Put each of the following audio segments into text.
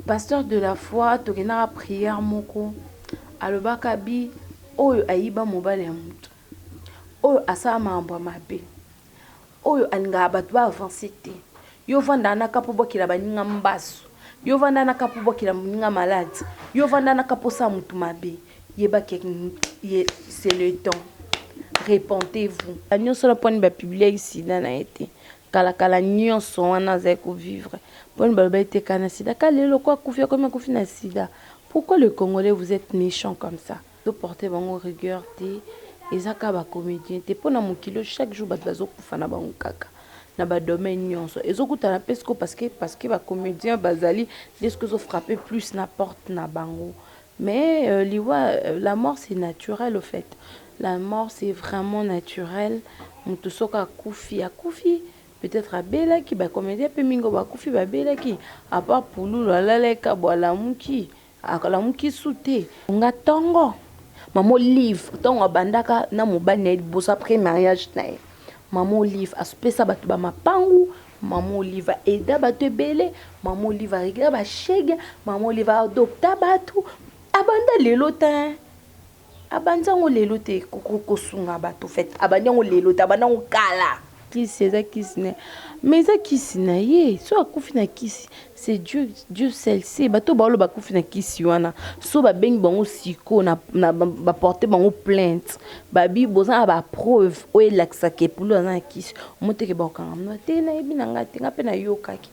Pasteur de la foi tokendaka prière moko alobaka bi oyo ayiba mobali ya mutu oyo asala makambo ya mabe oyo alingaka bato ba avance te yo vanda na ka mpo obwakela baninga mbasu yo vanda na ka mpo obwakela moninga malade yo vanda na ka mpo osala motu mabe yeba ke c'est le temps repentez-vous nyonso na mponi bapubliaki sida na ye te Kala kala nionso wana azali ko vivre pona baloba ete kaka na sida kaka lelo lokola akufi akomi akufi na sida pourquoi le congolais vous etes mechant comme ça to porter bango rigueur te eza kaka ba comedien te pona mokili oyo chaque jour batu bazo kufa na bango kaka na ba domaine nionso ezo kutana pe sikoyo parce que parce que ba comedien bazali nde sikoyo ezo frapper plus na porte na bango mais euh, liwa euh, la mort c'est naturel au fait La mort c'est vraiment naturel mutu soki akufi akufi peut-etre abelaki ba comedien pe mingi oyo bakufi babelaki à part pululu alalaki kaka boye alamuki alamuki su te. Nga tongo maman olive tango abandaka na mobali na ye liboso après mariage na ye maman olive apesa batu ba mapangu maman olive a aida batu ebele maman olive a regla ba chegue maman olive a adopta batu abanda lelo tein. Abandi yango lelo te kosunga bato fait abandi yango lelo te abandi yango kala. Kisi eza kisi na mais eza kisi na ye so akufi na kisi c'est Dieu Dieu seul sait bato baolo bakufi na kisi wana so babengi bango siko na, na ba porter bango plainte babi boza na ba preuve oyo elakisaka epulu aza na kisi omoteke bakokanga mno te nayebi na ngai te ngai mpe nayokaki.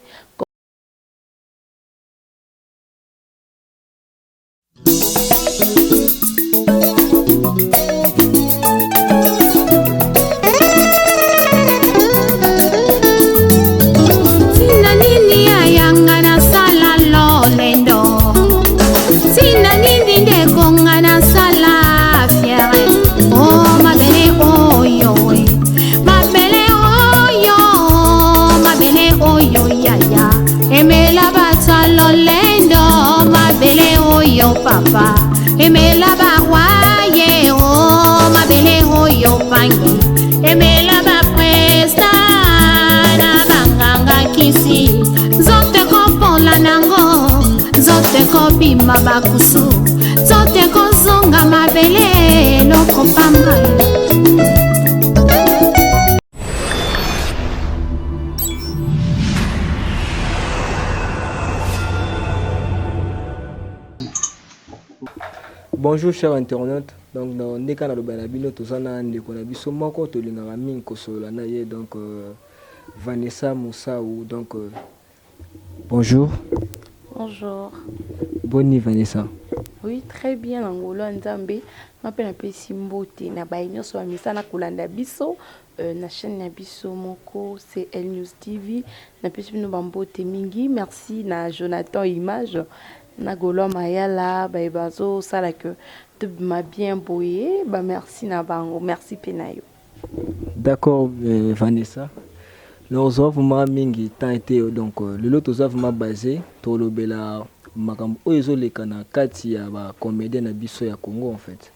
Tina nini yayanga nasala lolendo Tina nini ndeko nga nasala fiere o oh, mabele oyo mabele oyo mabele oyo yaya emela bato lolendo mabele oyo papa emela barwaye o oh, mabele oyo pangi emela bapresta na banganga kisi nzoto ekopola nango nzoto ekobima bakusu nzoto ekozonga mabele eloko pamba. Bonjour chers internautes, donc na ndeka na loba na bino toza na ndeko na biso moko tolingaka mingi kosolola na ye donc euh, Vanessa Musau donc euh, bonjour. Bonjour. Boni Vanessa. Oui, très bien na ngolo ya Nzambe. Nga mpe napesi mbote na baye nyonso bamesana kolanda biso euh, na chaîne na biso moko CL News TV. Napesi bino bambote mingi. Merci na Jonathan Image na Golois Mayala baye bazosala que tobima bien boye. Ba merci na bango. Merci mpe na yo. D'accord euh, Vanessa. Nakozwa vraiment mingi temps te donc euh, lelo toza vraiment basé tolobela makambo oyo ezoleka na kati ya ba comédien na biso ya Congo en fait.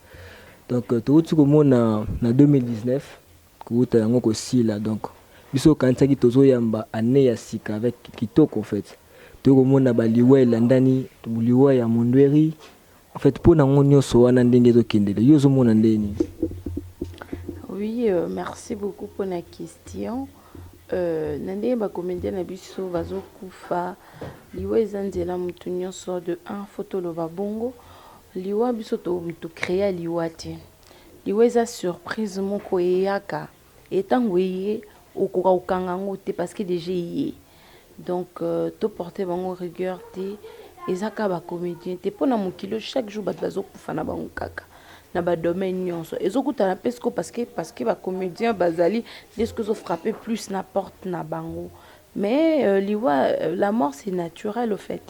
Donc euh, towuti komona na 2019 kowuta yango kosila donc biso okanisaki tozoyamba année ya sika avec kitoko en fait. Toyei komona baliwa elandani liwa ya Mondweri En fait pona ngo nioso wana ndenge ezo kendele yo ozo mona ndenge nini? Oui euh, merci beaucoup pona question euh, na ndenge ba comedien na biso bazo kufa liwa eza nzela mutu nioso de un faut toloba bongo liwa biso to mutu crea liwa te liwa eza surprise moko eyaka et tango eye okoka kokanga yango te parce que dejà eye Donc to porter bango rigueur te eza kaka ba comedien te pona mokili oyo chaque jour batu bazo kufa na bango kaka na ba domaine nionso ezo kutana pe sikoyo parce que parce que ba comedien bazali nde sikoyo ezo frapper plus na porte na bango mais euh, liwa euh, la mort c'est naturel au fait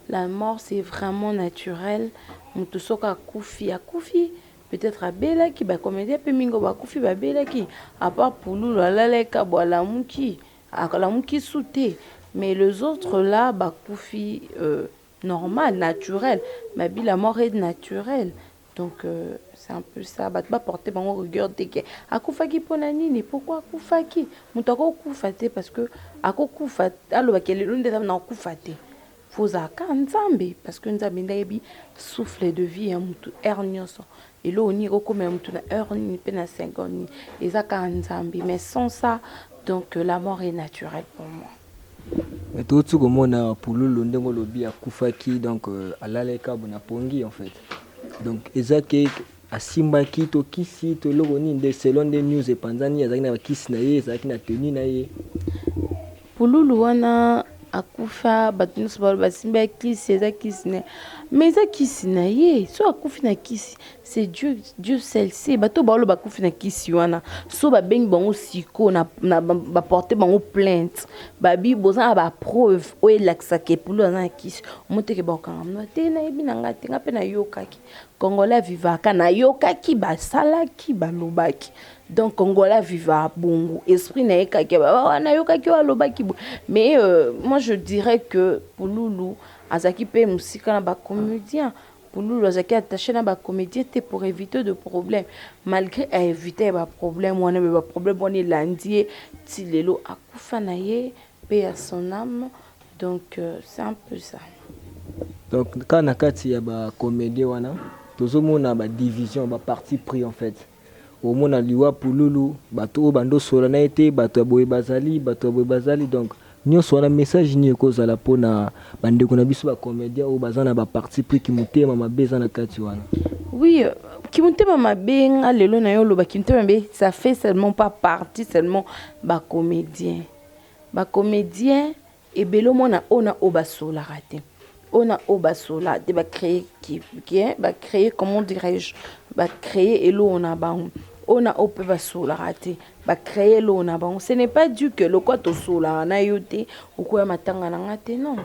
la mort c'est vraiment naturel mutu soki akufi akufi peut-être abelaki ba comedien pe mingi oyo bakufi babelaki à part pululu alalaki kaka boye alamuki Alamuki su te mais les autres là bakufi euh, normal naturel mabi la mort est naturelle donc euh, c'est un peu ça bato baporte bango rigueur te ke akufaki mpo na nini pourquoi akufaki moto akokufa te parce que akokufa alobaki lelo nde na kokufa te. Faut ozala kaka Nzambe, parce que Nzambe nde ayebi souffle de vie ya mutu heure nyonso, eloko nini ekokoma ya mutu na heure nini mpe na seconde nini, eza kaka Nzambe. Mais sans ça, donc la mort est naturelle pour moi. Mais touti komona Pululu, ndenge olobi, akufaki, donc alalaki kaka na pongi en fait. Donc eza ke asimbaki to kisi to eloko nini nde, selon nde news epanzani, azalaki na bakisi na ye, ezalaki na tenue na ye. Pululu wana akufa, bato nyonso baloba basimbi kisi, eza kisi na ye, mais eza kisi na ye. So akufi na kisi, c'est Dieu, Dieu seul sait. Bato baoloba akufi na kisi wana, so babengi bango siko na baporte bango plainte, babi boza na bapreuve oyo elakisaka Pululu aza na kisi, omoteke bakokanga mno te. Nayebi na ngai te, nga mpe nayokaki Congolais vivaka, nayokaki basalaki, balobaki. Donc Congolais vivaka bongo, esprit na ye kaki nayokaki oyo alobaki boye. Mais moi je dirais que Pululu azalaki mpe mosika na bacomédien. Pululu azalaki attaché na bacomédien te pour éviter de problème. Malgré aévite baproblème wana, me baproblème wana elandi ye ti lelo akufa na ye, mpe ya son âme. Donc c'est un peu ça. Donc kaka na kati ya bacomédien wana, tozomona badivision, baparti pris en fait. Omona liwa Pululu, bato oyo bandosola na ye te, bato ya boye bazali, bato ya boye bazali. Donc nyonso wana, message nini ekozala mpona bandeko na biso bacomédien oyo baza na baparti pris, kimotema mabe eza na kati wana? Oui, kimotema mabe, nga lelo na yo oloba kimotema mabe, ça fait seulement pas partie seulement bacomédien. Bacomédien ebele, omona oyo na oyo basolaka te, oyo na oyo basola te, bacréer, bacréer, comment dirais-je, bacréer eloko na bango. Oyo na oyo mpe basolaka te, bacréer eloko na bango. Ce n'est pas dû que lokwa tosolaka na yo te, okoya matanga na nga te. Non,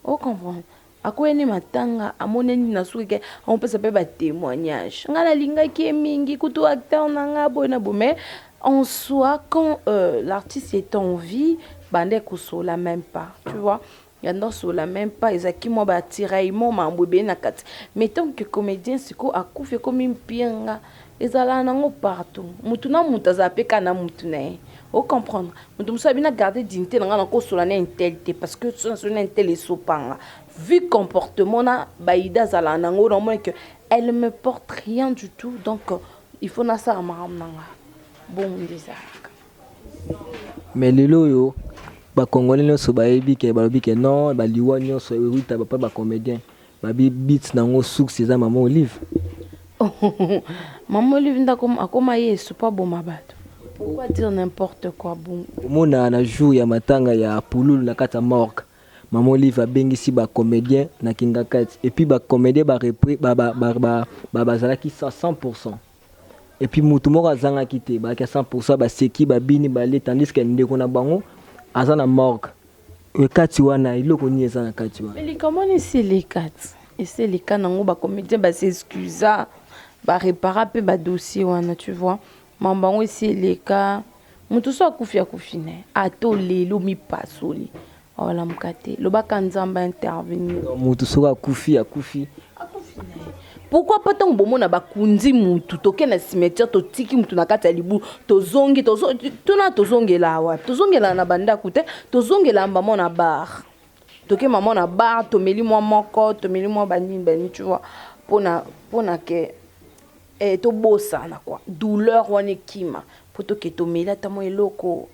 ocomprendre, akoya nde matanga, amonani na suki ke amopesa mpe batémoignage: ngai nalingaki ye mingi, kutu acteur na nga boye na boye. Mais en soi, quand l'artiste est en vie, bande kosola même pas, tu vois, yanda osola même pas, ezalaki mwa batiraillement, mambo ebele na kati. Mais tant que comédien sikoyo akufi, ekomi mpianga, ezalaka nango partout. Mutu na mutu azala mpe kaka na mutu na ye, ocomprendre. Moto mosusu abi na garde dignité na ngai, nakosola na un tel te, parce que so nasoli na un tel, esopanga vu comportement na baida azalaka nango, namoni que elle me porte rien du tout. Donc il faut nasala makambo na nga bongo nde ezalaka. Mais lelo oyo bacongolais nyonso bayebi ke, balobi ke non, baliwa nyonso euta bapa bacomédien, babi bit nango source eza Mama Olive. Mama Olive nde akoma Yesu mpo aboma bato? Pourquoi dire n'importe quoi bon? Omona na jour ya matanga ya Pululu, na kati ya morgue, Mama Olive abengisi bacomédien na kinga kati, et puis bacomédien bazalaki 100, et puis mutu moko azangaki te, bazalaki ya 100, baseki, babini, balie, tandis que ndeko na bango aza na morgue. Kati wana, eloko nini eza na kati wana? Likambo wana esi eleka ti, esi eleka nango. Bacomédien bas'excusa, barépara mpe badossier wana, tu vois. Mambo yango esi eleka. Moto so akufi, akufi na ye. Ata olelo mipasoli, awalamuka te, lobaka Nzambe intervenir. Moto soki akufi, akufi. Akufi na ye. Pourquoi pas ntango bomona bakundi mutu, toke na cimetière, totiki mutu na kati ya libu, tozongi, tuna tozongela awa, tozongela na bandako te, tozongela mama na bar, toke mama na bar, tomeli mwa moko, tomeli mwa banini banini, tu vois, mpona ke tobosana quoi, douleur wana ekima, mpo toke tomeli ata mwa eloko.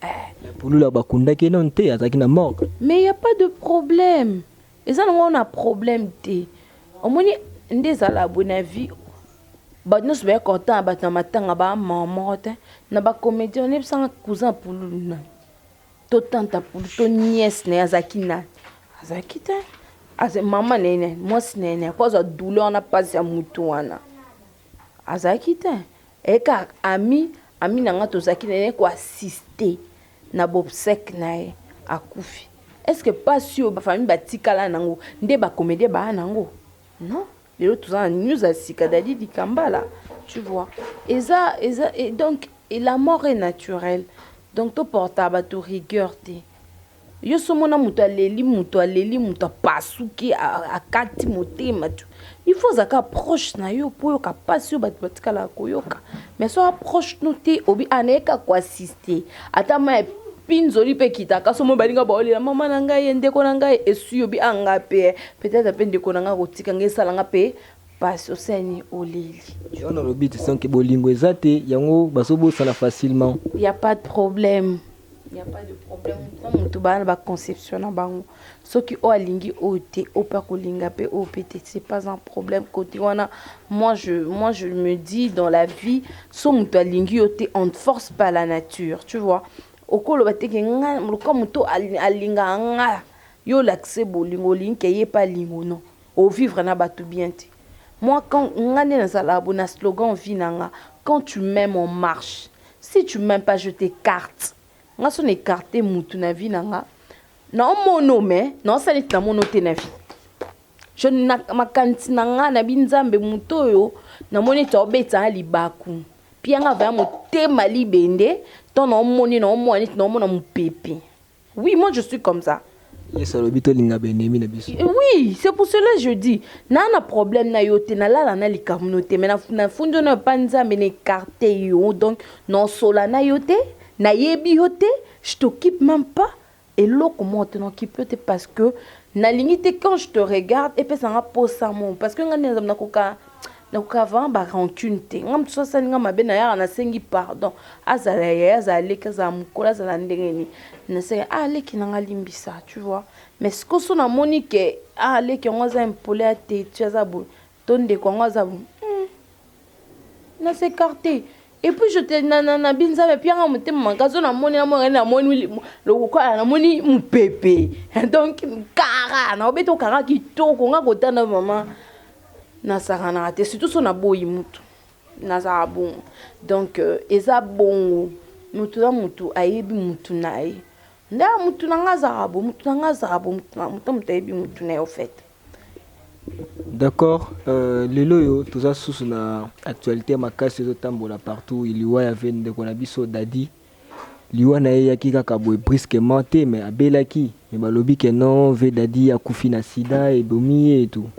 Pululu bakundaki nano te, azalaki na morgue. Mais y a pas de problème, eza nango na problème te. Omoni nde ezala boye na vie, bato nyonso baya kotanga, bato na matanga bamama moko te na bacomédien. Oyebisanga cousin Pululu nani, to tante Pulu, to nièce na ye azalaki nani? Azalaki te. Mama na ye nani, mwasi na ye nani, po azwa douleur na mpasi ya mutu wana? Azalaki te. Eyeka ami na nga, tozalaki na ye koassiste na baobsèques na ye, akufi. Est ce que mpasi oyo bafamille batikala nango nde bacomédien baya nango? Non. Lelo toza na news ya sika, Dadi Dikambala, tu vois, eza et donc, et la mort est naturelle. Donc toporta bato rigueur te. Yo so omona moto aleli, moto aleli, moto apasuki, akati motema, il faut ozalaka proche na yo mpo oyoka mpasi oyo bato batikalaka koyoka. Mais so approche no te, obi anayeka koassiste ata ma. Mpinzoli mpe ekitaka so moi balinga baolela mama na ngai ye, ndeko na ngai esui yobi a nga mpe peut-être mpe ndeko na ngai akotika ngai, esala nga mpe pasi osani oleli. Yango nalobi te, sonke bolingo eza te, yango bazobosana facilement. Y a pas de problème, y a pas de problème. Motu na motu baa na baconception na bango. Soki oyo alingi oyo te, oyo mpe akolinga mpe oyo mpe te, c'est pas un problème côté wana. Moi je me dis, dans la vie, so moto alingi yo te, on ne force pas la nature, tu vois. Okoloba te ke nga lokola moto alingaka nga, yo olakise bolingo, olingi ke ye mpe alingo, non, ovivre na bato bien te. Moi, quand nga nde nazalaka bo na slogan vie na nga: quand tu m'aimes, on marche; si tu m'aimes pas, je t'écarte. Nga so na écarte mutu na vie na nga, naomona me naosala neti namona te na vie. Je na makanisi na nga na binzambe, moto oyo namoni ete aobetanga libaku pianga vaya motema libende to naomoni, naomona neti naomona mopepe. Oui, moi je suis comme ça. Yesu alobi tolinga baennemi na biso. Oui, c'est pour cela je dis naa na problème na yo te, nalala na likambo no te, mais nafundi oyo epa Nzambe, na écarte yo. Donc naosola na yo te, nayebi yo te, je t'occupe même pas, eloko moko te, naokipe yo te, parce que nalingi te. Quand je te regarde, epesanga posa mo, parce que nga nde nakoka vraiment barancune te. Nga motu so asali nga mabe, nayaka nasengi pardon, azala yaya, azala leki, azala mokolo, azala ndenge nini, nasengi: ah, leki nanga, limbisa, tu vois. Mais siko so namoni ke ah, leki yango aza impoli, ateti, aza boye, to ndeko yango aza boye, na s'écarter. Et puis je te na binzambe pianga motema makasi oyo namoni, namoni, namoni lokola namoni mopepe. Donc kara naobeti okara kitoko, nga kotanda mama nasakanaka te, surtout so naboyi mutu, nazala bongo. Donc eza bongo, mutu na mutu ayebi mutu na ye. Nde mutu na nga azalaka bo, mutu na nga azalaka bo, mutu mutu ayebi mutu na ye au fait. D'accord. Lelo oyo toza susu na actualité makasi ezotambola partout, liwa ya ve ndeko na biso Dadi. Liwa na ye eyaki kaka boye brusquement te, mais abelaki, mais balobi ke non, ve Dadi akufi na sida, ebomi ye et tout.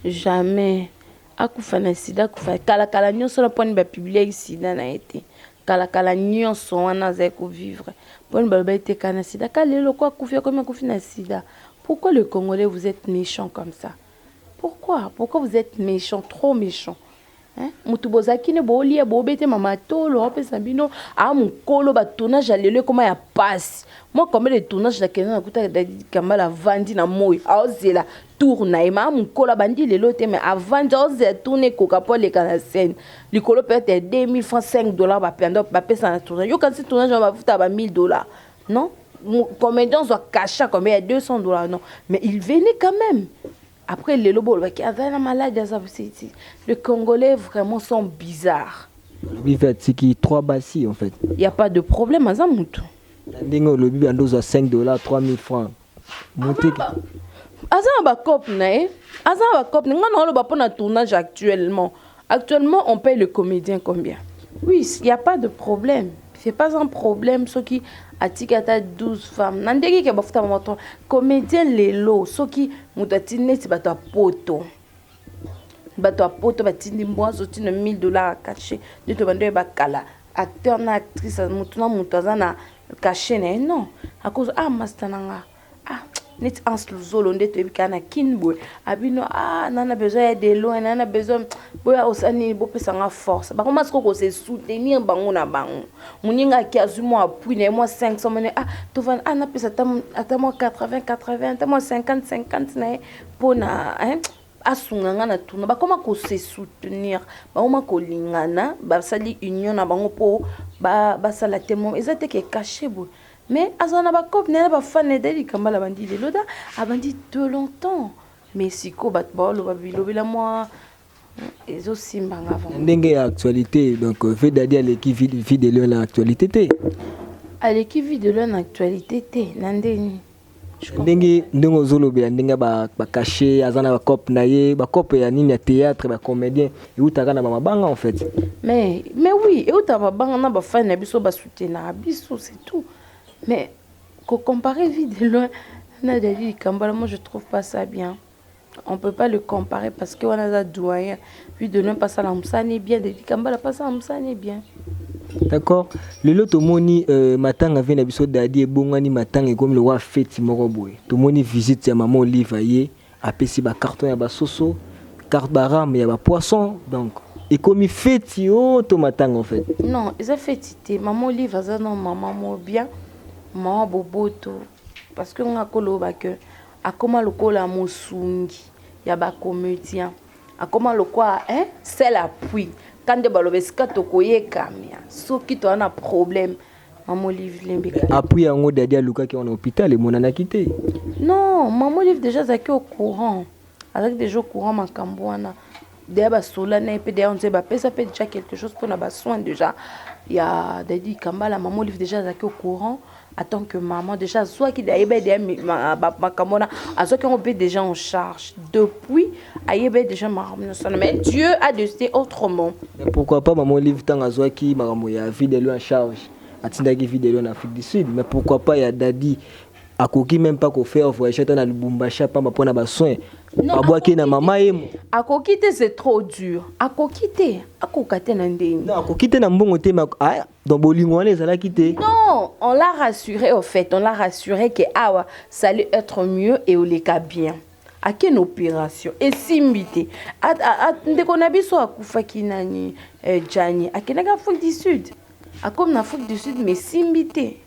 Jamais akufa na sida. Akufa kalakala nyonso wana mponi bapubliaki sida na ye te. Kalakala nyonso wana azali kovivre, mponi baloba ete kaka na sida. Ka lelo ko akufi, akomi akufi na sida. Pourquoi le Congolais, vous êtes méchant comme ça? Pourquoi, pourquoi vous êtes méchant, trop méchant, hein? Motu bozalaki ne bolia, bobetema matolo, apesa bino aa mokolo. Batournage ya lelo ekoma ya pasi. Moi, combien de tournage nakende, nakuta Kambala avandi na moi, aozela tour na ye. Maa mokolo abandi lelo te, mais avandi, aozela tour na ekoka mpo aleka na scène. Likolo peut-être ya 2000 francs, 5 $, bapenda bapesa na tournage. Yokanisi tournage wana bafuta ba 1000 $? Non, comédien ozwa cachet combien ya 200 $? Non, mais il venait quand même. Après lelo bolobaki azali na maladi, aza. Le Congolais vraiment sont bizarres. Balobi ve atiki 3 basi en fait. Y a pas de problème, aza mutu. Na ndenge olobi bando ozwa 5 $, 3000 francs, moteki. Aza na bacope na ye, aza na bacope na nga. Na oloba mpo na tournage actuellement. Actuellement, on paye le comédien combien? Oui, y a pas de problème, c'est pas un problème. Soki atiki ata 12 femmes, na ndenge ke bafuta moto comédien lelo, soki moto atindi neti bato ya poto, bato ya poto batindi mbwa, azotinda 1000 $ ya cachet. Nde to bando oyeba kala, acteur na actrice, motu na moto aza na cachet na ye. Non, akozo ah, master na nga, ah, neti Anse Luzolo nde toyebi kaka na Kine boye, abino ah, nana besoin ya de loin, nana besoin boya osala nini, bopesanga force. Bakoma sikoyo kose soutenir bango na bango. Moninga aki azwi mwa appui na ye, mwa 500 mone, ah, tovanda, ah, napesa ata mwa 80 80, ata mwa 50 50 na ye mpona asunga nga na tourna. Bakoma kose soutenir, bakoma kolingana, basali union na bango mpo basala te. Mo eza te ke cachet boye, mais azala na bacope na ye na bafane. Edali Kambala abandi lelo da, abandi de longtemps, mais sikoyo bato baoloba bilobela mwa ezosimbanga. Na ndenge ya actualité, donc ve Dadi aleki Vue de Loin na actualité te? Aleki Vue de Loin na actualité te na ndeni. Ndenge ozolobela ndenge bacachet, aza na bacope na ye, bacope ya nini, ya théâtre, bacomédien, eutaka na bamabanga en fait. Mais oui, eutaka mabanga na bafani na biso, basoutenaka biso, c'est tout. Mais comparer Vue de Loin na Dadi Kambala, moi je trouve pas ça bien. On peut pas le comparer parce que wana aza doyen. Vue de Loin pasala mosani bien, Dadi Kambala pasala mosani bien. D'accord. Lelo tomoni matanga vie na biso Dadi ebongani, matanga ekomi lokola feti moko boye. Tomoni visite ya mama Olive, aye, apesi bacarton ya basoso, carte barame ya bapoisson. Donc ekomi feti o to matanga en fait? Non, eza feti te. Mama Olive aza na mama mo bien, mama boboto, parce que nga koloba ke akoma lokola mosungi ya bacomédien, akoma lokola, hein, seul appui ka nde baloba esika tokoyekamia soki toza na problème. Mama Olive Lembeka. Appui yango, Dadi alukaki wana hôpital, emonanaki te. Non, mama Olive déjà azalaki au courant, azalaki déjà au courant makambo wana. Deya basola na ye mpe deya nzoi bapesa mpe déjà quelque chose mpona basoin déjà ya Dadi Kambala. Mama Olive déjà azalaki au courant en tant que maman. Déjà azwaki, ayeba deya makambo wana, azwaki yango mpe déjà en charge depuis, ayeba déjà makambo nyonso wana, mais Dieu a décidé autrement. Mais pourquoi pas mama Olive, ntango azwaki makambo ya Vie de Loin en charge, atindaki Vie de Loin en Afrique du Sud, mais pourquoi pas ya Dadi? Akoki même pas kofaire voyage ata na Lubumbashi pamba mpona basoin? Babwaki na mama ye. Akoki te, c'est trop dur. Akoki te, akoka te na ndeni. Non, akoki te na mbongo te, mais ah, donc bolingo wana ezalaki te? Non, on l'a rassuré au fait, on l'a rassuré que awa ça allait être mieux et oleka bien. Akende opération, esimbi te. Ndeko na biso akufaki nani, Jani akendaki Afrique du Sud, akomi na Afrique du Sud, mais esimbi te.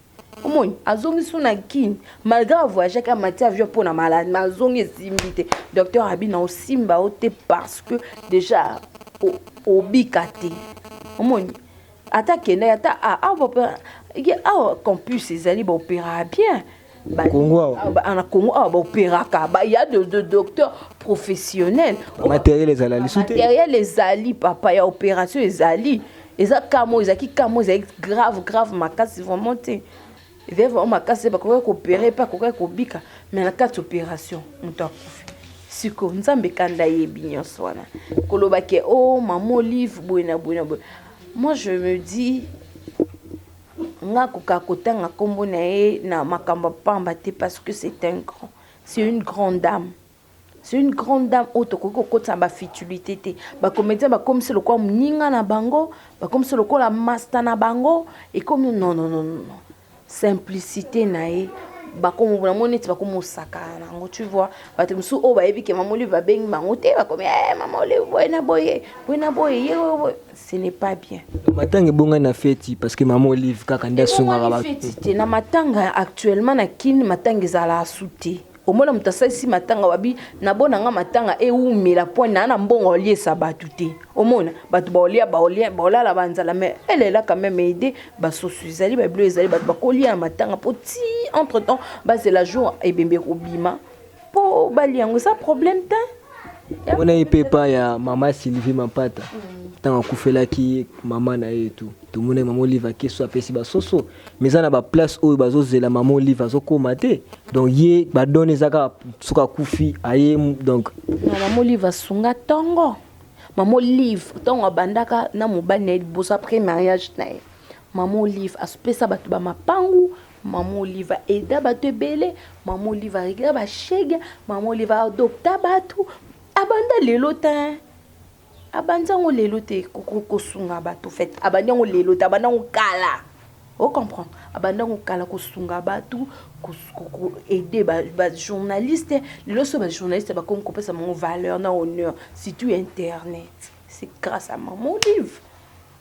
Omoni, azongi so na Kini malgré avoyageaki, amati avion mpo na maladi, mais azongi, esimbi te. Docteur abi na osimba o te parce que déjà obika te. Omoni, ata akendaki, ata awa campus ezali, baopéraka bien. Congo awa? Na Congo awa baopéraka, ya de docteur professionnel. Matériel ezala lisu te. Matériel ezali, papa, ya opération ezali. Eza kamo, ezalaki kamo, ezalaki grave, grave makasi vraiment te. Ezali vraiment makasi, bakokaki koopérer mpe akokaki kobika, mais na kati opération moto akufi. Sikoyo Nzambe kanda yebi nyonso wana. Koloba ke o oh, mama Olive boye na boye na boye, moi je me dis nga koka kotanga nkombo na ye na makambo ya pamba te, parce que c'est un grand, c'est une grande dame, c'est une grande dame oyo tokoki kokotisa na bafutilité te. Bacomédien bakomisi lokola moninga na bango, bakomisi lokola master na bango, ekomi non, non, non, non. Simplicité na ye, namoni neti bakomosakana na yango, tu vois. Bato mosusu oyo bayebi ke mama Olive babengi bango te, bakomi: "Eh, mama Olive boye na boye, boye na boye, ye boye." Ce n'est pas bien. Matanga ebongani na feti parce que mama Olive kaka nde asungaka bato. Feti te. Na matanga actuellement na Kini, matanga ezalaka su te. Omona moto asalisi matanga, wabi nabonanga matanga ewumela mpo na na mbongo oliesa bato te. Omona bato baolia, baolia, baolala banzala, mais elela quand même aide. Basusu ezali, babilo ezali, bato bakolia na matanga mpo ti entre temps bazela jour ebembe kobima mpo balia yango, eza problème te. Wana ye mpe epai ya mama Sylvie Mampata, ntango akufelaki mama na ye etu, tomoni mama Olive akeso, apesi basoso, mais eza na baplace oyo bazozela mama Olive azokóma te. Donc ye badone eza kaka soki akufi aye, donc. Mama Olive asunga ntongo. Mama Olive, ntongo abandaka na mobali na ye liboso, après mariage na ye, mama Olive asopesa bato bamapangu. Mama Olive aida bato ebele. Mama Olive aregla bashege. Mama Olive aadopta bato. Abanda lelo te, abandi yango lelo te kosunga bato. Fait, abandi yango lelo te, abandi yango kala, ocomprendre? Abandi yango kala kosunga bato, koaider bajournaliste. Lelo so bajournaliste bakomi kopesa bango valeur na honneur, surtout internet, c'est grâce à mama Olive.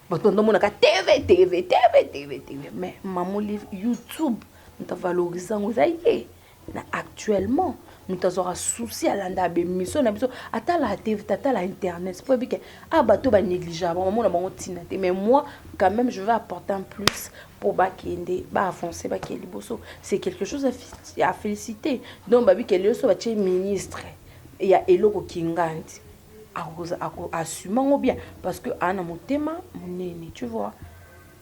Bato bandomonaka TV, TV, TV, TV, TV, mais mama Olive, YouTube, moto avaloriser yango eza ye. Na actuellement moto azwaka souci, alanda baémission na biso, atala TV te, atala internet, po yebi ke a bato banégligea bango, bamona bango ntina te. Mais moi quand même, je vais apporter un plus mpo bakende, baavancer, bakende liboso. C'est quelque chose à féliciter. Donc babi ke lelo so batie ministre ya eloko kingandi, assume yango bien parce que aa na motema monene, tu vois.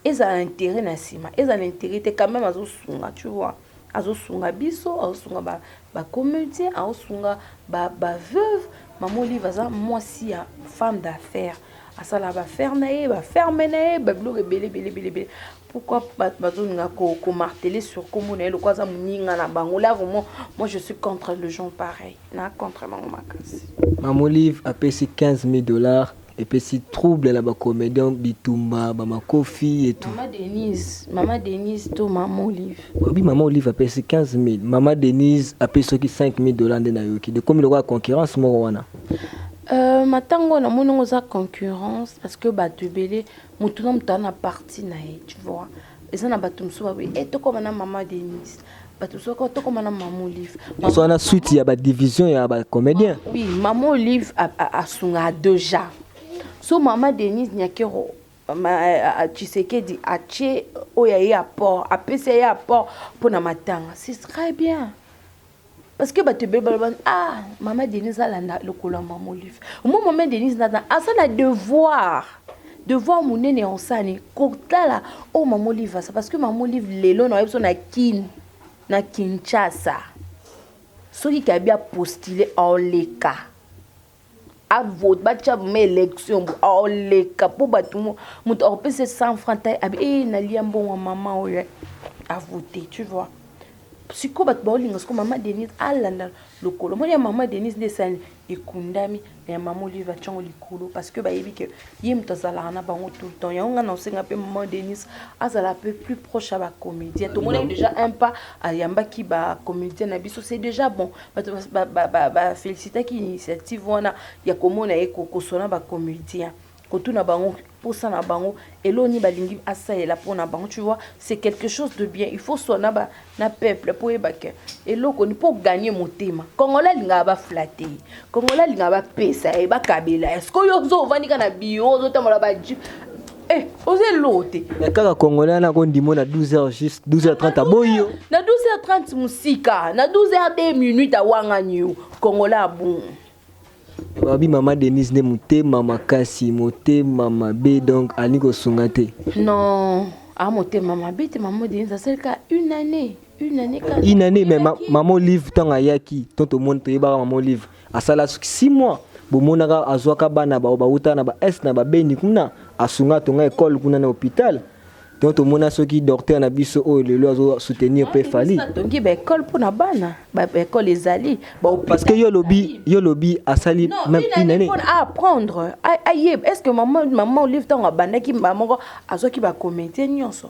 Ezala intérêt na nsima, ezala intérêt te, quand même azosunga, tu vois. Azosunga biso, azosunga bacomédien, azosunga baveuve. Mama Olive aza mwasi ya femme d'affaires, asala baaffaire na ye, baferme na ye, babiloko ebele ebele ebele ebele. Pourquoi bato bazolinga komarteler sur kombo na ye lokola aza moninga na bango? Là vraiment, moi je suis contre le genre pareil, na contre bango makasi. Mama Olive apesi 15 000 dollars. Epesi trouble na bacomédien, bitumba, bamakofi et tout. Mama Denise, Mama Denise to Mama Olive? Obi Mama Olive apesi 15 000, Mama Denise apesi soki 5 000 $ nde nayoki. De komi lokola concurrence moko wana. Matango namoni yango eza concurrence parce que bato ebele, motu na moto aza na parti na ye, tu vois. Eza na bato mosusu baboye e tokóma na Mama Denise, bato mosusu tokóma na Mama Olive. Nyonso wana suite ya badivision ya bacomédien. Oui, Mama Olive asungaka déjà. So Mama Denise Nyakero Tshisekedi atie oyo aye apport, apesi ye apport mpona matanga, c'est très bien parce que bato ebele baloba: "Ah, Mama Denise alanda lokolo ya Mama Olive." Mo Mama Denise nata aza na devoir monene ya osani kotala oyo Mama Olive asa, parce que Mama Olive lelo na oyebi so na Kine, na Kinshasa, soki kabi apostule, aoleka, avote, batya ma élection, aoleka, mpo bato, moto akopesa 100 franc tai abi e nalia mbongo ya mama oyo avote, tu vois. Sikoyo bato baolinga sikoyo Mama Denise alanda lokolo moni ya Mama Denise nde esali ekundami na ya Mama Olive, atiango likolo parce que bayebi ke ye moto azalaka na bango tout le temps. Yango ngai na osenga mpe Mama Denise azala mpe plus proche ya bacomédien. Tomonaki déjà un pas, ayambaki bacomédien na biso, c'est déjà bon. Bato bafélicitaki initiative wana ya komona ye kosona bacomédien, kotuna bango mposa na bango, eloni balingi asalela mpona bango, tu vois. C'est quelque chose de bien. Il faut sona ba na peuple mpo oyeba ke eloko ni mpo gagner motema. Congolais alingaka baflatter ye, Congolais alingaka bapesa ye, bakabela ye. Sikoyo ozo ovandi kaka na bio, ozotambola bajeep, eh, oza eloko te. Mais kaka Congolais wana akondimo na 12 heures, juste 12 heures 30, aboyi yo. Na 12 heures 30 mosika, na 12 heures 2 minutes awangani yo. Congolais abongo. Babi Mama Denise nde motema makasi, motema mabe, donc alingi kosunga te. Non, a motema mabe te. Mama Denise asalika une année, une année kaka. Une année, mais Mama Olive, ntango ayaki to tomoni, toyebaka Mama Olive asala soki 6 mois, bomonaka azwaka bana bao bauta na baest na babeni kuna, asunga, atonga ekole kuna na hôpital. Donc tomona soki docteur na biso oyo lelo azosoutenir mpe Fally. Atongi baekole mpona bana, baekole ezali. Parce que yo lobi asali Non, même une une année année. mpona apprendre, ayeba. Est ce que Mama Olive, ntango abandaki moko, azwaki bacomédien nyonso?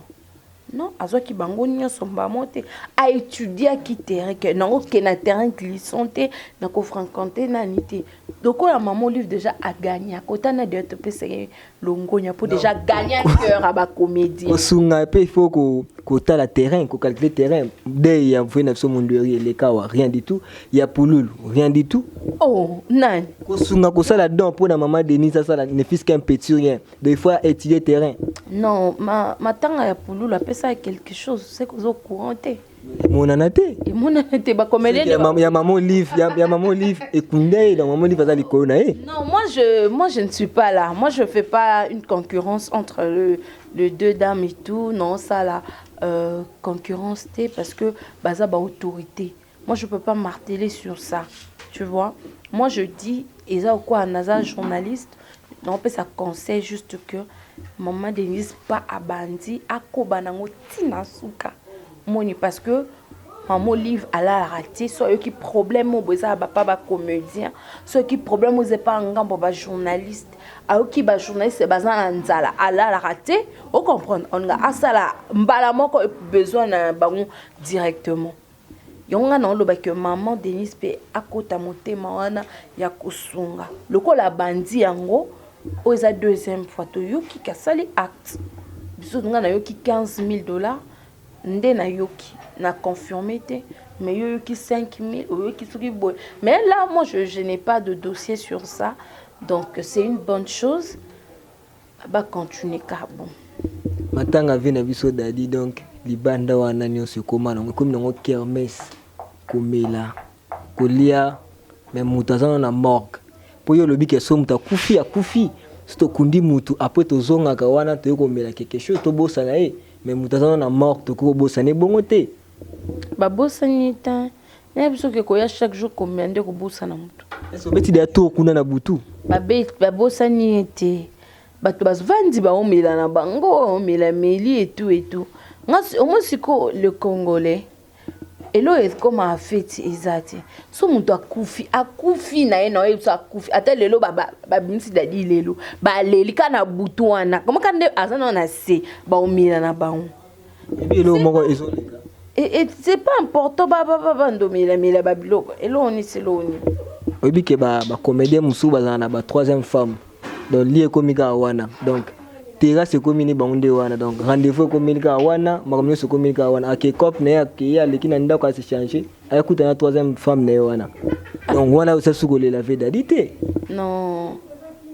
Non, azwaki bango nyonso mbamo te. Aétudiaki terrain ke nango ke na terrain glissant te, na kofréquente nani te. Lokola Mama Olive déjà agagna kotana de topesaki longonya mpo déjà gagna cœur ya bacomédien. Kosunga mpe, il faut kotala terrain, kocalculer terrain de ya mvue na biso. Mondweri eleka awa, rien du tout. Ya Pululu, rien du tout. Oh, nani? Kosunga, kosala don mpona Mama Denise asala ne fût-ce qu'un petit rien. Donc il faut étudier terrain. Non, matanga ya Pululu apesaka quelque chose, c'est koza au courant te. Emonana te. Emonana te, bacomédien. Ya Mama Olive, ya Mama Olive ekunda ye, donc Mama Olive aza likolo na ye. Non, moi je ne suis pas là. Moi, je fais pas une concurrence entre le deux dames et tout. Non, ça là, concurrence te parce que baza ba autorité. Moi, je peux pas marteler sur ça. Tu vois. Moi, je dis, eza quoi, naza journaliste. Non, on ça conseille juste que Maman Denise pas abandi akoba nango tina suka. Moni parce que Mama Olive alalaka te. So ayoki problème oyo boye eza ya bapa bacomédien, soki problème oyo eza epa ngambo bajournaliste, ayoki bajournaliste baza na nzala, alalaka te. Ocomprendre, olinga asala mbala moko besoin na bango directement. Yango ngai na olobaki, Mama Denise mpe akota motema wana ya kosunga lokola abandi yango. Oyo eza deuxième fois toyoki kasali acte. Biso ngai nayoki 15 000 $ nde nayoki, na confirmé te, mais yo oyoki 5 000, oyoki soki boye. Mais là, moi, je n'ai pas de dossier sur ça. Donc c'est une bonne chose, bacontinue ka bon. Matanga vie na biso Dadi, donc libanda wana nyonso ekóma nango, ekomi nango kermesse, komela, kolia, mais moto aza nano na morgue. Mpo yo olobi ke so moto akufi, akufi, so tokundi mutu, après tozongaka wana, toyei komela quelque chose, tobosana ye. Mais moto aza nano na morgue, tokoki kobosana ye bongo te. Babosani te. Nayebi soki koya chaque jour komela nde kobosana motu. Est obeti deya tour kuna na butu? Babosani ye te. Bato bavandi, baomela na bango, baomela meli etu etu. Omoi sikoyo le Congolais. Eloko ekomaka feti eza te. So moto akufi, akufi na ye na oyebi so akufi. Ata lelo babimisi Dadi lelo, baleli kaka na butu wana. Koma kaka nde aza nano na se, baomela na bango. Ebi eloko moko ezoleka. Et c'est pas important ba ba ba bandomela mela ba biloko. Eloko nini se eloko nini. Oyebi ke ba ba comédien mosusu bazala na ba troisième femme. Donc lit ekomi kaka wana. Donc terrasse ekomi ni bango nde wana. Donc rendez-vous ekomi kaka wana, makambo nyonso ekomi kaka wana. Ake cop na ye akei aleki na ndako ase changer, akuta na troisième femme na ye wana. Donc wana osa suki kolela ve Dadi te. Non,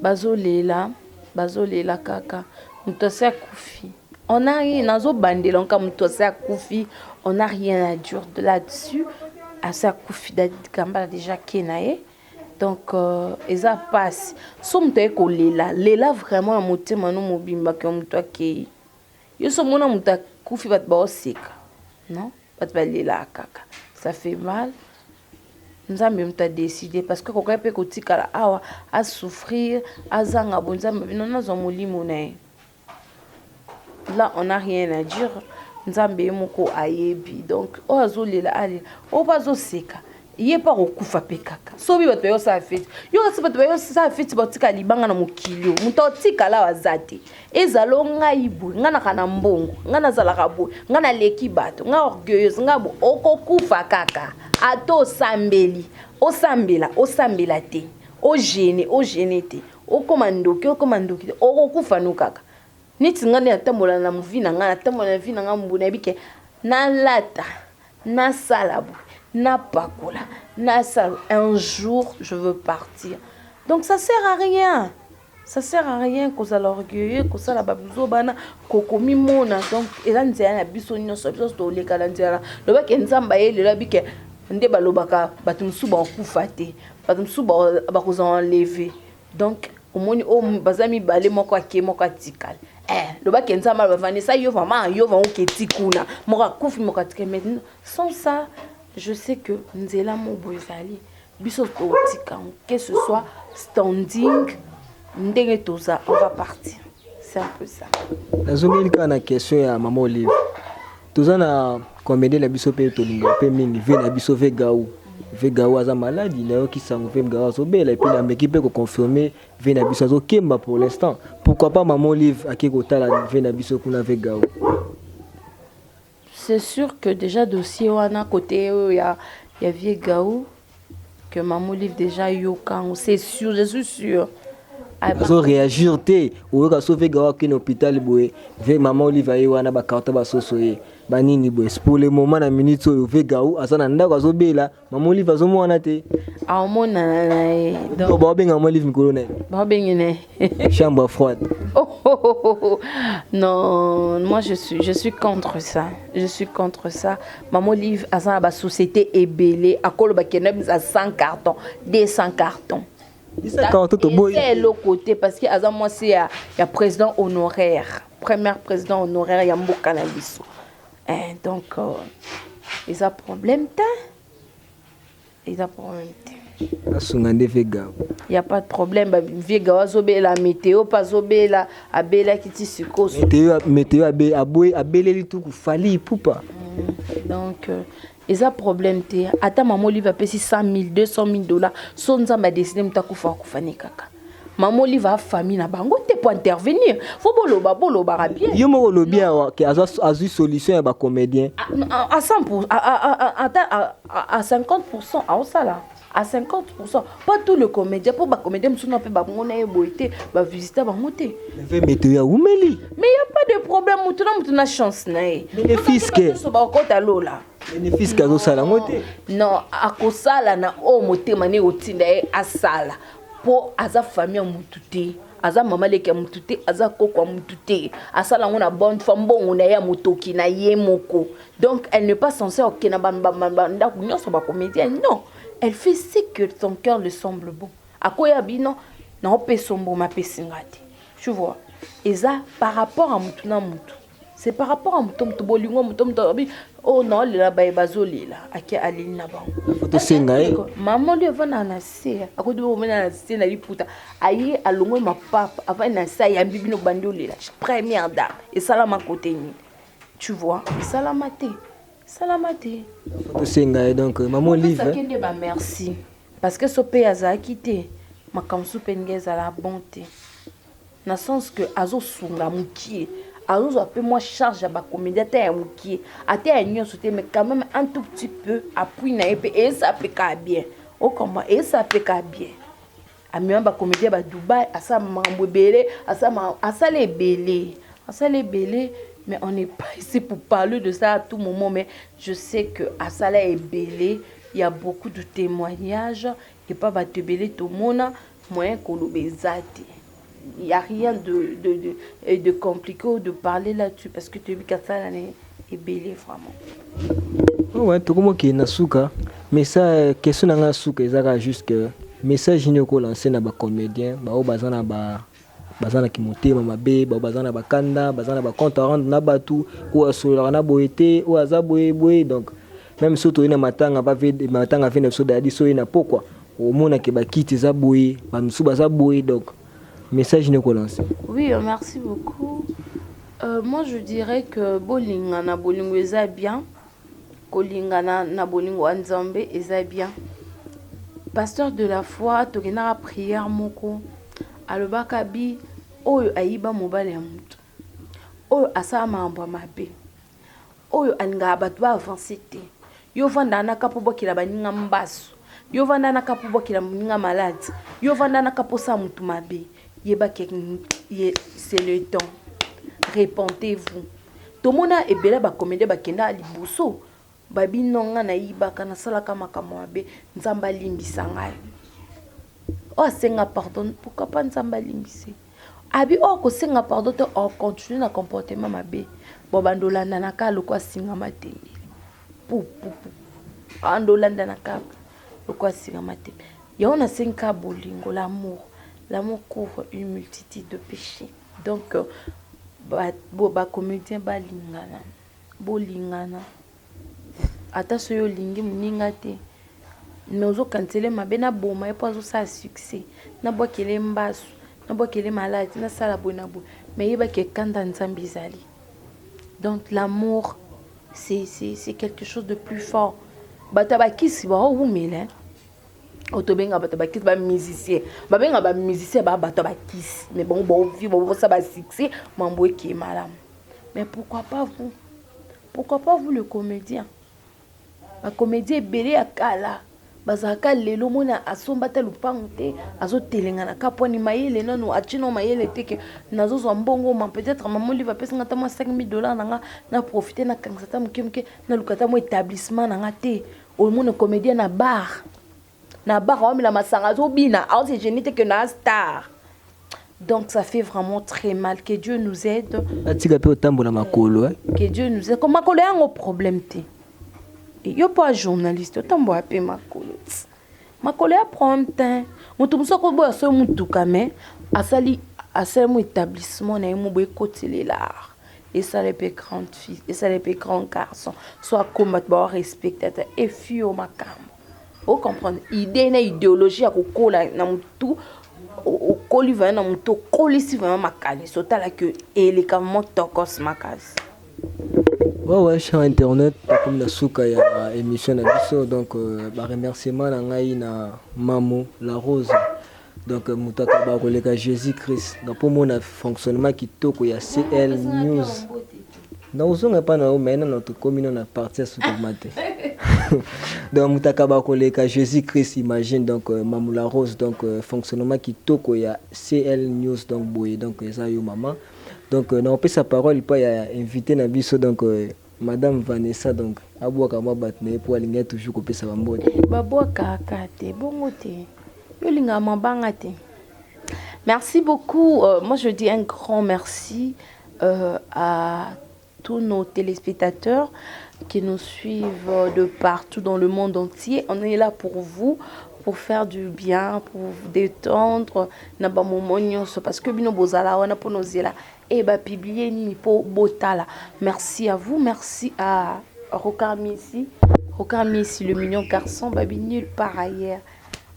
bazolela, bazolela kaka. Moto asi akufi. On a rien, nazobandela nka moto asi akufi, on a rien à dire de là-dessus. Asi akufi, Dadi Kambala déjà ke na ye. Donc euh, eza pasi. So moto aye kolela, lela vraiment na motema no mobimba ke moto akei. Yo so omona moto akufi bato baoseka. Non, bato balelaka kaka. Ça fait mal. Nzambe moto adécider parce que akokaki mpe kotikala awa asouffrir, azanga bo Nzambe bino nazwa molimo na ye. Là on a rien à dire. Nzambe ye moko ayebi. Donc oyo azolela alela, oyo mpe azoseka ye mpe akokufa mpe kaka. Soki bato bayosala feti, yo kasi bato bayosala feti batika libanga na mokili oyo, moto aotikala awa aza te. Ezala o ngai boye, ngai naka na mbongo, ngai nazalaka boye, ngai naleki bato, ngai orgueilleuse, ngai boye, okokufa kaka. Ata osambeli, osambela, osambela te, ogene, ogene te, okoma ndoki, okoma ndoki te, okokufa no kaka. Neti ngai nde natambola na vie na ngai, natambola na vie na ngai mbu, nayebi ke nalata, nasala boye, napakola, nasala, un jour je veux partir. Donc ça sert à rien. Ça sert à rien kozala orgueilleux, kosala ba buzoba na kokomimona. Donc eza nzela na biso nyonso, biso toleka na nzela. Lobaki Nzambe aye lelo abike nde balobaka bato mosusu bakokufa te, bato mosusu bakozala enlever. Donc omoni oyo baza mibale, moko ake moko atikala. Lobaki Nzambe aloba Vanessa, yo vraiment, yo vraiment oketi kuna, moko akufi moko atikali. Mais sans ça, je sais que nzela moko ezali biso totika, que ce soit standing ndenge toza, on va partir. C'est un peu ça. Nazongeli kaka na question ya mama Olive. Toza na comédien na biso mpe tolingaka mpe mingi, ve na biso ve Gau. Ve Gau aza maladi, nayoki sango ve Gau azobela, et puis nameki mpe koconfirmer ve na biso azokemba pour l'instant. Pourquoi pas mama Olive ake kotala ve na biso kuna ve Gau? C'est sûr que déjà dossier wana côté oyo ya vieux Gaou, que maman Olive déjà yokango, c'est sûr, je suis sûr. Azo réagir te. Oyoka so ve Gau akende hôpital boye, ve mama Olive aye wana, bacarton basoso ye banini boye. Pour le moment, na minute oyo, ve Gau aza na ndako azobela, mama Olive azomona te. Aomonana na ye. Donc baobenga mama Olive mikolo na ye. Baobenge na ye. Chambre froide. Oh. Non, moi je suis contre ça. Je suis contre ça. Maman Olive aza na basociété ebele, akoloba kende bisa 100 cartons, 200 cartons. Carton toboyi. Eza eloko te parce que aza mwasi ya président honoraire, premier président honoraire ya mboka na biso. Donc eza problème te, eza problème te. Asunga nde ve Gau. Y a pas de problème. Vieux Gao azobela, météo mpe azobela, abelaki ti sikoyo. Météo aboyi, abeleli tuku Fally Ipupa. Donc eza problème te. Ata mama Olive apesi 100 000, 200 000 $, so Nzambe adécider moto akufa, akufa ne kaka. Mama Olive afamille na bango te po intervenir. Fo boloba, bolobaka bien. Yo moko olobi awa ke azwi solution ya bacomédien. À 100 pour, ata à 50 aosala à 50, pas tout le comédien, mpo bacomédien mosusu na mpe bango na ye boye te, bavisite bango te. Ve météo awumeli. Mais y a pas de problème, motu na motu na chance na ye. Bénéfice ke. Nyonso bakokota lola. Bénéfice ke azosala yango te. Non, akosala na oyo motema ne otinda ye asala, mpo aza famille ya mutu te, aza mama leki ya mutu te, aza koko ya mutu te. Asala yango na bonne foi, mbongo na ye ya motoki na ye moko. Donc elle n'est pas censée okende na bandako nyonso bacomédien. Non, elle fait ce que son cœur le semble bon. Akoya bino naopesa mboma, apesi nga te. Tu vois, eza par rapport à mutu na mutu, c'est par rapport à moto moto bolingo moto moto alobi oyo naolela, baye bazolela, ake aleli na bango. Tosenga ye. Mama oli avandaka na se, akoti omena na se na liputa, aye alongwe mapapa, avandi na se, ayambi bino, bandi olela. Première dame esalama kote nini? Tu vois, esalama te. Esalama te. Tosenga ye donc mama Olive. Opesaki nde ba merci parce que so pe azalaki te makambo mosusu pe ndenge ezala bon te na sens que azosunga mokie, azozwa pe mwa charge ya bacomédien ata ya mokie, ata ya nyonso te, mais quand même un tout petit peu appui na ye pe eyesa pe kaka bien, okomba eyesa pe kaka bien. Amema bacomédien ba Dubai, asala makambo ebele, asala ebele, asala ebele, mais on n'est pas ici pour parler de ça à tout moment, mais je sais que asala ebele, il y a beaucoup de témoignages et pas bato ebele tomona moyen koloba eza te. Il y a rien de compliqué ou de parler là-dessus parce que toyebi kasala na ebele vraiment. Ouais, tokomokende na suka, mais ça, question na nga suka ezaka juste que message nini okolancer na bacomédien bao baza na ba baza na kimotema mabe, bao baza na bakanda, baza na bacompte à rendre na bato oyo asololaka na boye te, oyo aza boye boye. Donc même so toye na matanga, matanga ve na biso dayadi, so oye na pokwa, omonake bakiti eza boye, bamisusu baza boye. Donc message nini okolancer? Oui, merci beaucoup. Moi je dirais que bolinga na bolingo eza bien, kolingana na bolingo ya Nzambe eza bien. Pasteur de la foi, tokendaka prière moko, alobaka bi oyo ayiba mobali ya motu, oyo asala makambo ya mabe, oyo alingaka bato baavance te, yo vanda na ka mpo bwakela baninga mbasu, yo vanda na ka mpo bwakela moninga maladi, yo vanda na ka mpo osala motu mabe, yebaki c'est le temps, repentez-vous. Tomona ebele bacomédien bakenda liboso, babino nga nayibaka, nasalaka makambo mabe, Nzambe alimbisa ngai. Oyo asenga pardon, pourquoi pas Nzambe alimbise? Abi oyo akosenga pardon te, ocontinue na comportement mabe, bo bando olandana kaka lokwa asinga matembele pupupu, ando olandana kaka lokwa asinga matembele. Yango nasengi kaka bolingo, l'amour, l'amour couvre une multitude de péchés. Donc bacomédien balingana, bolingana, ata soki olingi moninga te, mais ozokanisele mabe, naboma ye mpo azosala succès, nabwakele mbasu, nabwakele maladi, nasala boye na boye, mais yebaki ekanda Nzambe ezali. Donc l'amour, c'est quelque chose de plus fort. Bato ya bakisi baowumela, oyo tobenga bato ya bakisi, bamusicien, babenga bamusicien baa bato ya bakisi, mais bango baovi baosa basuccès, mambo eke malamu. Mais pourquoi pas vous? Pourquoi pas vous le comédien? Bacomédien ebele ya kala bazalaka lelo, mona asomba ta lupangu te, azotelengana ka pwani mayele nanu atie no mayele te ke nazozwa mbongo ma peut-être mama Olive apesinga ata mwa 5000 $ na nga, na profite, nakangisa ta moke moke, naluka ata mwa établissement na nga te. Omona comédien na bar, na bar aomela masanga, azobina, aose gêner te ke na star. Donc ça fait vraiment très mal. Que Dieu nous aide. Atika mpe otambola makolo. Que Dieu nous aide. Makolo yango problème te, yo mpo a journaliste otambola mpe makolo ti makolo ya problème te. Moto mosusu akoboya so motuka, mais asali, asali mo établissement na ye mo boye, ekotelela, esala mpe grande fille, esala mpe grand garçon, so akoma bato baorespecte ata efi yo makambo. Ocomprendre idée na idéologie ya kokola na motu, okoli vraiment na motu, okolisi vraiment makanisi, otala ke eleka motokos makasi. Ouais, cher internaute, tokomi na suka ya émission na biso. Donc baremerciement na ngai na Mamo La Rose, donc moto akaba koleka Jésus Christ, donc mpo mona fonctionnement kitoko ya CL News. Nakozonga epai na yo, mai nano tokomi no na partie ya suka ma te. Donc moto akaba koleka Jésus Christ, imagine. Donc Mamu La Rose, donc fonctionnement kitoko ya CL News, donc boye, donc eza yo mama. Donc nakopesa parole epai ya invité na biso, donc madame Vanessa, donc abwaka mwa bato na ye mpo alingi toujours kopesa bambote. Babwakaka te bongo te, yo olingaka mabanga te. Merci beaucoup. Moi je dis un grand merci à tous nos téléspectateurs qui nous suivent de partout dans le monde entier. On est là pour vous, pour faire du bien, pour vous détendre na ba moment nyonso, parce que bino bozala wana po nozela e bapublier nini po botala. Merci à vous, merci à Rocard Missi, Rocard Missi, le mignon garçon, babi nulle part ailleurs.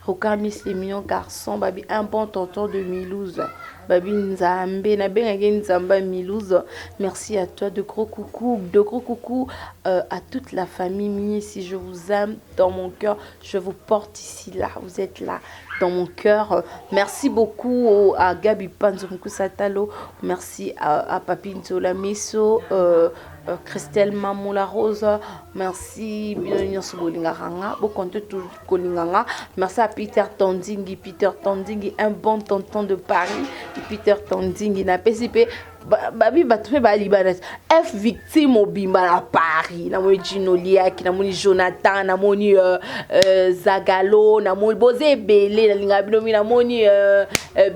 Rocard Miss le mignon garçon, babi un bon tonton de Milouse, babi Nzambe, nabengaki Nzambe Milouse. Merci à toi, de gros coucou, de gros coucou à toute la famille Miesi, je vous aime dans mon cœur, je vous porte ici là, vous êtes là dans mon cœur. Merci beaucoup à Gabi Panzo Mkusatalo, merci à Papi Nzola Meso, Christelle Mamoula Rose, merci bino nyonso bolingaka nga, bokonte toujours kolinga nga. Merci à Peter Tandingi, Peter Tandingi, un bon tonton de Paris, Peter Tandingi napesi mpe babi bato mpe balibana F victime mobimba na Paris, namoni Gino Liaki, namoni Jonathan, namoni Zagalo, namoni boza ebele, nalingaka bino mingi, namoni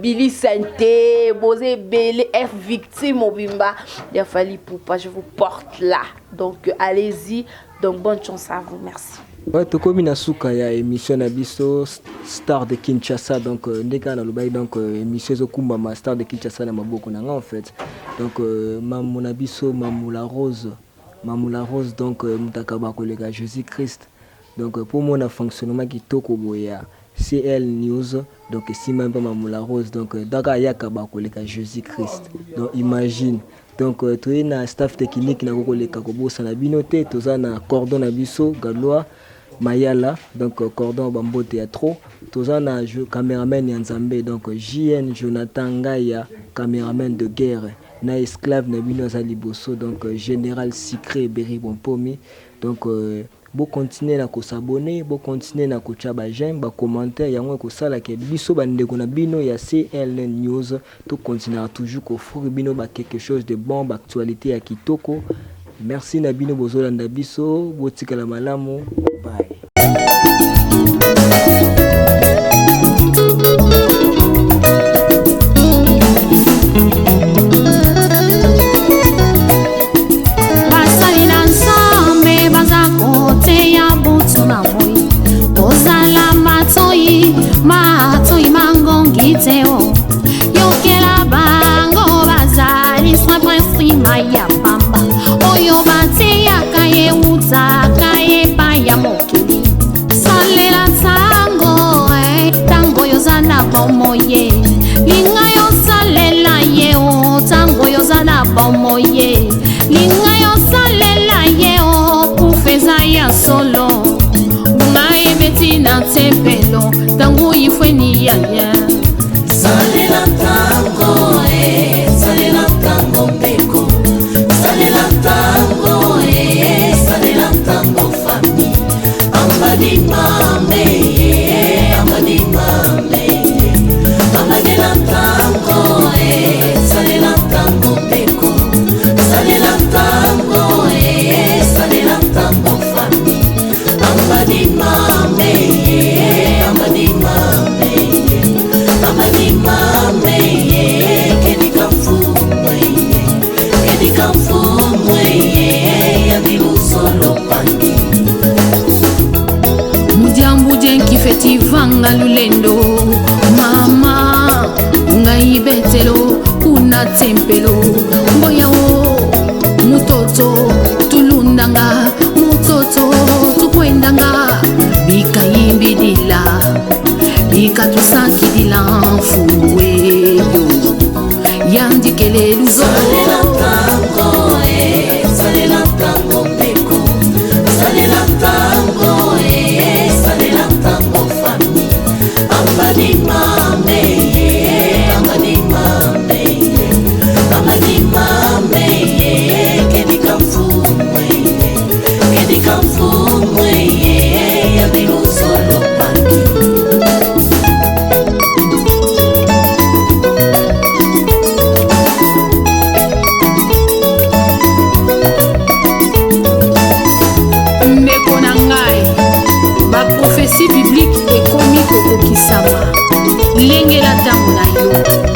Billy Sante, boza ebele F victime mobimba ya Fally Ipupa, je vous porte là, donc allez-y, donc bonne chance à vous, merci. Ouais, tokomi na suka ya émission na biso Star de Kinshasa. Donc ndenge kaka nalobaki, donc émission ezokumbama Star de Kinshasa na maboko na nga en fait. Donc mamu na biso, Mamu la Rose, Mamu la Rose, donc moto akaba koleka Jésus Christ. Donc mpo mona fonctionnement kitoko boye ya CL News, donc esimba mpe Mamu la Rose, donc daka ayaka bakoleka Jésus Christ, donc imagine. Donc toye na staff technique na kokoleka kobosana bino te, toza na cordon na biso Galois Mayala, donc cordon bambote ya trop, toza na cameraman ya Nzambe, donc JN Jonathan Ngaya, cameraman de guerre, na esclave na bino aza liboso, donc général Sicré Berry Bompomi. Donc bocontinue na kos'abonner, bocontinue na kotia baj'aime, bacommentaire, yango ekosalaka biso bandeko na bino ya CL News tocontinuera toujours kofournir bino ba quelque chose de bon, baactualité ya kitoko. Merci na bino bozolanda biso, botikala malamu, bye. Basali na Nzambe baza koteya butu na moi, kozala matoi matoi mangongi te o yokela bango, bazali simple nsima ya pamba oyo bateyaka eutaka epai ya mokili. Salela ntango ntango oyo oza na bomoi, linga yosalela ye o ntango oyo oza na bomoi, linga yosalela ye o kufa eza ya solo, ngonga ebeti na tempelo ntango ifweni yaya. Salela ntango e, salela ntango ndeko, salela ntango e, salela ntango famille, ambadi mame ye, ambadi mame ye, ambadela ntango e, salela ntango ndeko, salela ntango e, salela ntango famille, ambadi mame ye, ambadi mame ye, ambadi mame ye, kedika mfumwe ye, kedika mfumwe ye, yandi lusolo pangi. Mudiambu dienkifeti vanga lulendo mama ngai betelo kuna tempelo mboyao mutoto tulundanga mutoto tukwendanga bikayimbidila bikatusakidila mfuweyo yandikele Salela luzolo. Ntango e, salela ntango ndeko, salela ntango e, salela ntango famille, ambadi mame ye, ambadi mame ye, ambadi mame ye, kedika mfumwe ye, kedika mfumwe ye, yandi luzolo pangi. Ndeko na ngai, baprofesi biblike ekomi kokokisama, lengela ntango na yo.